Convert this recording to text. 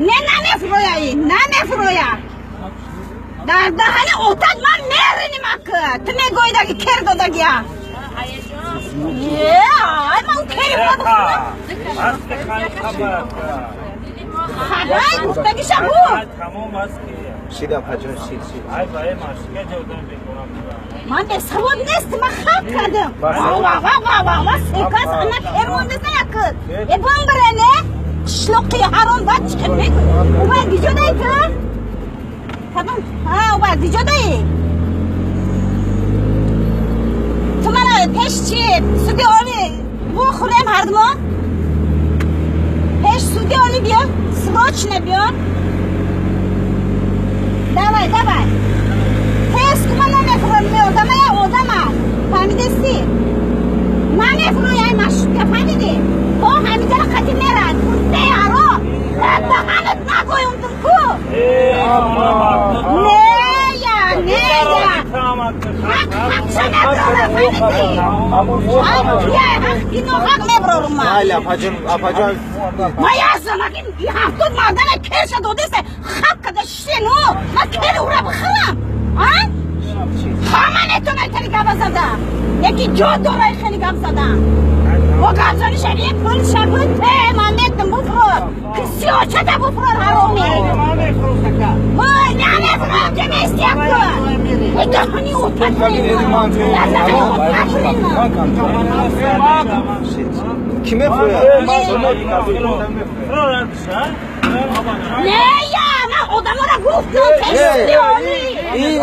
Не, намефурӯяи, намефурӯя. Дар даҳани отат ман мериним ака. Ту мегӯидаги кер додагия. Е, ай ман кери бухӯрам. Хабай гуфтагиша буд. Шид, апаҷон, шид, шид. Ман бесавод нестам, ман хаб кардам. Ва ва ва ва ва секас ана кер мондаса якд. Э, бомбарене? Қишлоқи ҳаром бад чӣ мегӯ? Убай диҷодаи ту? Кадом? Ҳа, убай диҷодаи? Ту мана пеш чи? Суди оли бухӯрем ҳардумо? Пеш суди оли биё, срочно биё. Давай, давай. Тез ку, ман намефурам, одама я одама. Фаҳмидести? Намефурӯяй машутка, фаҳмидӣ? Бо ҳамиҷара қати мерад. Куртаи ҳаро. Даҳанат нагӯёндум ку. Не я, не я. Ҳақ ҳақша меброра, фаҳмидӣ? Ҳақ ҳақ биноҳақ меброрум ман. Майли, апаҷон, апаҷон. Ма язамаки 70 мардана керша додеса хаб када шену ма кери ура бихӯрам. А? Ҳама метонай тали гапа зада. Яки ҷо дорай хеле гап зада. Бо гапзани шаби пул шабу те ман метам буфурор. Ки сиёчата буфурор ҳароми. Ой, намефурам ки мести яку. Даҳани отат. Даҳани отат. Шид. Кӣ мефурӯяд? Не я, ман одамора гуфтам пеш суди олӣ. Ин